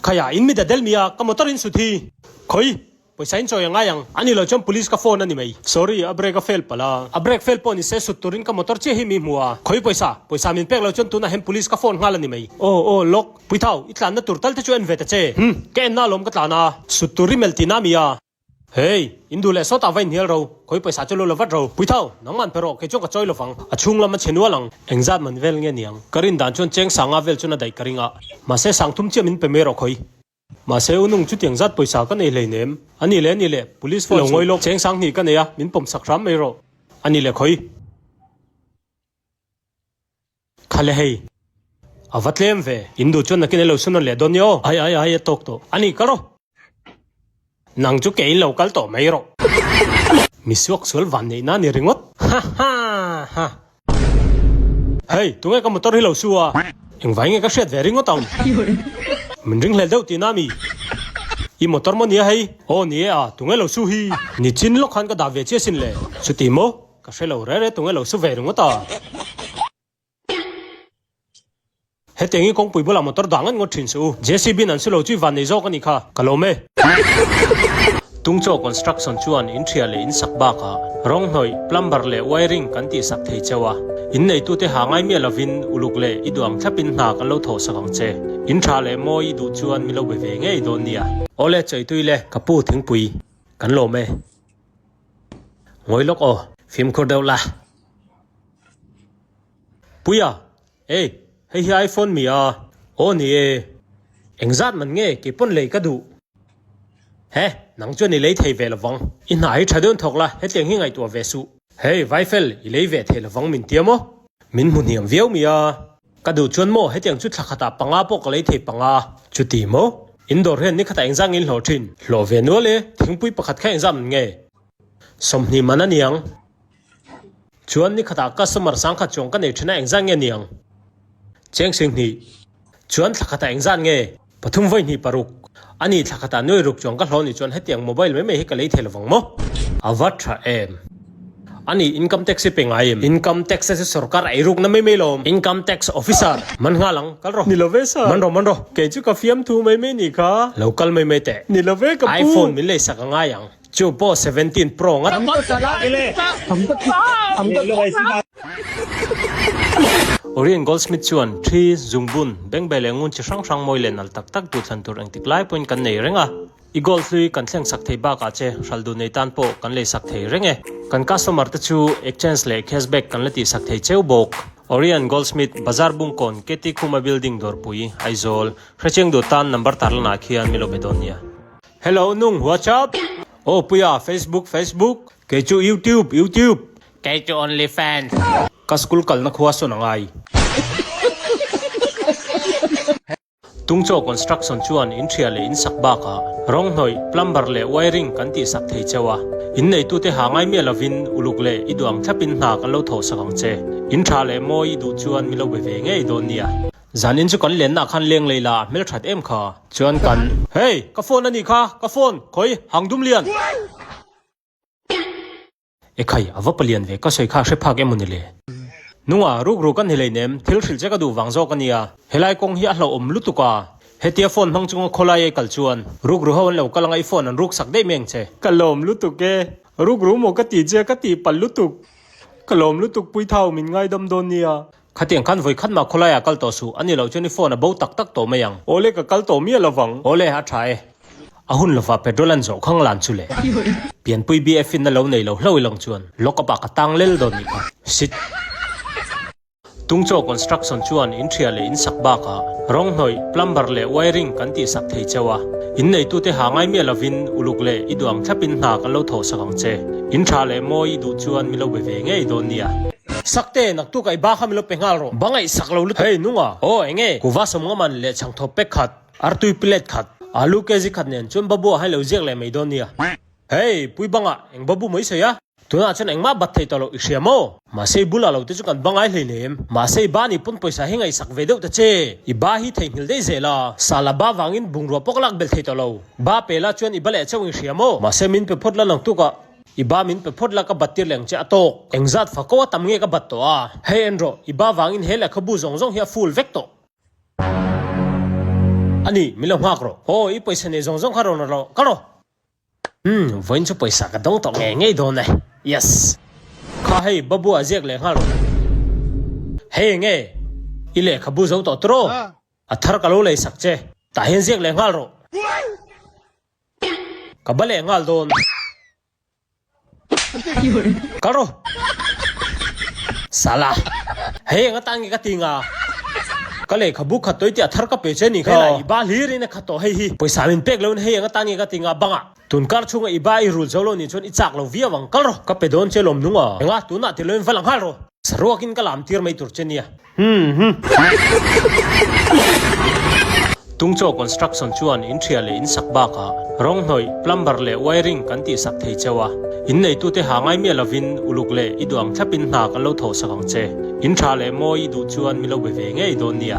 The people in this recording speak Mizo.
Khaia, in mi da del mi a, ka motor in sut hi. Khawi, pawisa in chawi a ngai ang. Ani lo chuan police ka phone a ni mai. Sorry, a brake a fail palh a. A brake fail pawh ni se sut turin ka motor chiah hi mi hmu a. Khawi pawisa, pawisa min pek lo chuan tunah hian police ka phone nghal a ni mai. Aw, aw, lawk. Puithau, i tlanna tur tal te chu en ve ta che. Hm, ka enna alawm ka tlan a. Sut tur i melh tihna mi a. Hey, in duh leh sawtah va inhnial ro, khawi pawisa chu lo la vat ro. Puithau, nangman pe rawh, kei chuan ka chawi lovang, a chhung lam a chhe nual ang. Engzat man vel nge niang? Ka rin dan chuan cheng sanga vel chuan a daih ka ring a. Mahse sangthum chiah min pe mai rawh khawi. Mahse unung chutiang zat pawisa ka nei hleinem. A ni leh a ni leh, police phone lo ngawi lawk. Cheng sanghnih ka nei a, min pawm sak hram mai rawh. A ni leh khawi. Khale hei, a va tlem ve. In duh chuan nakin elo sun a leh dawn nia aw. Ai ai ai a tawk tawh. A ni kal rawh. Nang chu keiin lo kal tawh mai rawh. Mi suak sual van neih na ni ringawt. Ha ha ha. Hei, tunge ka motor hi lo su a? Engvai nge ka hriat ve ringawt ang? Min ringhlel deuh tihna mi? I motor maw nia hei? Aw ni e a, tunge lo su hi? Nichin lawk khan ka dah ve chiah sin le. Chuti maw? Ka hre lo re re tunge lo su ve ringawt a. Hetiang hi kawngpui bulah motor dah ngat ngawt thin suh u. JCB in an su lo chu i van nei zawk a nih kha. Ka lawm e. Tungchaw Construction chuan in thiah leh in sak bakah rawng hnawih, plumber leh wiring kan tih sak thei cheu a. In neitute ha ngai miah lovin uluk leh i duh ang thlapin hna kan lo thawh sak ang che. In tha leh mawi i duh chuan mi lo be ve ngei dawn nia. Awle Chaitui le ka pu thingpui kan lawm e. Ngawi lawk aw, fimkhur deuh la. Puia, Ei, hei hi iPhone mi a? Aw ni e. Engzat man nge kei pawn lei ka duh? He, nang chuan i lei thei ve lovang. I hna hi tha deuhin thawk la, hetiang hi ngaihtuah ve suh. Hei, Vaifel, i lei ve thei lovang min tia maw? Min hmu hniam viau mi a? Ka duh chuan maw hetiang chu thla khatah panga pawh ka lei thei panga. Chuti maw? In dawr hian ni khatah engzah nge in hlawh thin? Hlawh ve nual e, thingpui pakhat kha engzah man nge? 20 man a niang. Chuan ni khatah customer sangkhat chuang ka nei thin a engzah nge niang? Cheng 20. Chuan thla khatah engzah nge? Pathum vawi hnih paruk. A ni thla khatah nuai ruk chuang ka hlawh nih chuan hetiang mobile mai mai hi ka lei thei lovang maw? A va tha em? A ni income tax hi pe ngai em? Income tax a chu sorkar ei rukna mai mai lawm. Income tax officer, Man nghal ang, kal rawh. Ni lo ve sir. Man rawh, man rawh. Kei chu ka fiamthu mai mai nih kha. Lo kal mai mai teh. Ni lo ve ka pu. iPhone min lei sak a ngai ang. Chu pawh 17 Pro ngat. Orient Goldsmith chuan thi, zungbun, bengbeh leh ngun chi hrang hrang mawi leh nalh tak tak duhthlan tur engtik lai pawhin kan nei reng a. I gold hlui kan thleng sak thei bakah che hral duh nei tan pawh kan lei sak thei reng e. Kan customer te chu exchange leh cashback kan la tih sak thei cheu bawk. Orient Goldsmith, Bazar Bungkawn, KT Khuma Building Dawrpui, Aizawl, Hrechiang duh tan number tarlanah khian min lo be dawn nia. Hello nung WhatsApp Aw Puia Facebook Facebook Kei chu YouTube YouTube Kei chu Only Fans Ka school kalna khua sawn a ngai. Tungchaw Construction chuan in thiah leh in sak bakah rawng hnawih, plumber leh wiring kan tih sak thei cheu a. In neitute ha ngai miah lovin uluk leh i duh ang thlapin hna kan lo thawh sak ang che. In tha leh mawi i duh chuan mi lo be ve ngei dawn nia. Zanin chu kan lenna khan leng lei la a hmelthat em kha. Chuan kan. Hey! Ka phone a nih kha! Ka phone! Khawi! Hang dum lian! Ekhai, a va palian ve, ka sawi kha a hre phak emaw ni le? Nunga, ruk ruk an ni hleinem, thil hrilh che ka duh vang zawk a nia. Helai kawng hi a hlauhawm lutuk a, hetia phone hmang chunga khawlai ei kal chuan ruk ru ho an lo kal anga i phone an ruk sak daih mai ang che. Ka lawm lutuk e, ruk ru maw ka ti che ka tih palh lutuk. Ka lawm lutuk Puithau min ngaidam dawn nia. Khatiang khan vawi khat mah khawlaiah kal tawh suh, a ni loh chuan i phone a bo tak tak tawh mai ang. Awle ka kal tawh miah lovang. Awle, a tha e. A hun lovah petrol an zawh khang lan chu le. Pianpui BF in a lo nei lo hlo ilawng chuan lock up ah ka tang lel dawn nih kha. Shit. Tungchaw Construction chuan in thiah leh in sak bakah rawng hnawih, plumber leh wiring kan tih sak thei cheu a. In neitute ha ngai miah lovin uluk leh i duh ang thlapin hna kan lo thawh sak ang che. In tha leh mawi i duh chuan mi lo be ve ngei dawn nia. Sakte, naktuk ai ba kha min lo pe nghal rawh. Bangaih sak lo lutuk. Hei nunga, aw eng nge? Kuva sawm nga man leh chhang thawp pek khat, artui plate khat, alu kg khat nen chuan babu ah hai lo ziak leh mai dawn nia. Hei, pui bangah eng babu mai sawi a? Tunah chuan engmah bat thei tawh loh i hria maw? Mahse i bulah lo te chu kan bangai hlei lem. Mahse i ba nih pawn pawisa hi ngaihsak ve deuh ta che. I ba hi theihnghilh daih zel a, sala ba vangin bungrua pawh ka lak belh thei tawh lo. Ba pe la chuan i ba leh chauh i hria maw? Mahse min pe phawt la naktuk ah. I ba min pe phawt la ka bat tir leh ang che a tawk. Engzat fa ko a tam nge ka bat tawh a? Hei en rawh, i ba vangin he lehkhabu zawng zawng hi a full vek tawh. A ni, min lo nghak rawh. Aw, i pawisa nei zawng zawng kha rawn rawh, ka rawh. Umm, vawiin chu pawisa ka dawng tawh ngei ngei dawn e. Yes. Kha hei, Babu a ziak leh nghal rawh. Hei enge? I lehkhabu zo tawh tawh rawh. A thar ka lo lei sak che. Tah hian ziak leh nghal rawh. Ka ba leh nghal dawn. Kal rawh. Sala. Hei eng atan nge ka ti nga? Ka lehkhabu khat tawih tih a thar ka pe che ni kha. Helai i ba hlir in a khat tawh hei hi. Pawisa min pek loin hei eng atan nge ka ti nga bangah. Tun kar chhunga i ba i rul zo lo nih chuan i chak lo viau ang. Kal rawh. Ka pe dawn che lawm nung a. Enga tunah ti loin va la nghal rawh. Saruakin ka lam tir mai tur che nia. Tungchaw Construction chuan in ṭhia leh in sak bakah rawng hnawih, plumber leh wiring kan tihsak thei cheu a. In neitute ha ngai miah lovin uluk leh i duh ang thlapin hna kan lo thawhsak ang che. In ṭha leh mawi i duh chuan mi lo be ve ngei dawn nia.